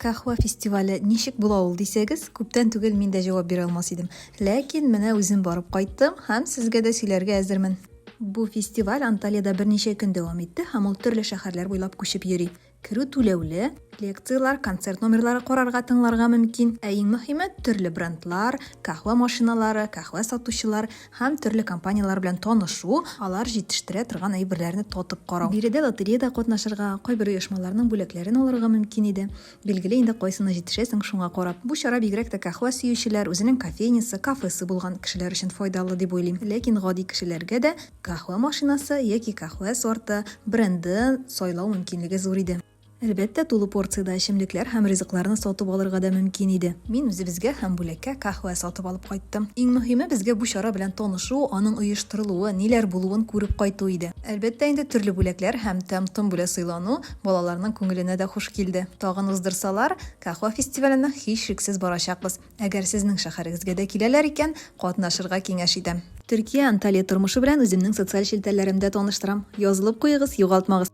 Каһвә фестивале ничек була ул дисәгез, күптән түгел мин дә җавап бирә алмас идем. Ләкин менә үзем барып кайттым һәм сезгә дә сөйләргә әзермен. Бу фестиваль Анталиядә берничә көн дәвам итте һәм ул төрле шәһәрләр буйлап күчеп йөри. Керү түләүле, лекцияләр, концерт номерлары карарга, тыңларга мөмкин. Ә иң мөһиме, төрле брендлар, каһвә машиналары, каһвә сатучылар һәм төрле компанияләр белән танышу, алар җитештерә торган әйберләрне татып карау. Биредә лотереяда катнашырга, кайбер оешмаларның бүләкләрен алырга мөмкин иде. Билгеле инде, кайсына җитешәсең, шуңа карап. Бу чара бигрәк тә каһвә сөючеләр, үзенең кофейнясы, кафесы булган кешеләр өчен файдалы дип уйлыйм. Ләкин гади кешеләргә дә каһвә машинасы яки каһвә сорты, бренды сайлау мөмкинлеге зур иде. Әлбәттә, тулы порциядә эчемлекләр һәм ризыкларны сатып алырга да мөмкин иде. Мин үзебезгә һәм бүләккә каһвә сатып алып кайттым. Иң мөһиме, безгә бу чара белән танышу, аның оештырылуы, ниләр булуын күреп кайту иде. Әлбәттә инде, төрле бүләкләр һәм тәм-том белән сыйлану балаларның күңеленә дә хуш килде. Тагын уздырсалар, каһвә фестиваленә һичшиксез барачакбыз. Әгәр сезнең шәһәрегезгә дә киләләр икән, катнашырга киңәш итәм. Төркия, Анталия тормышы белән үземнең социаль челтәрләремдә таныштырам. Язылып куегыз, югалтмагыз!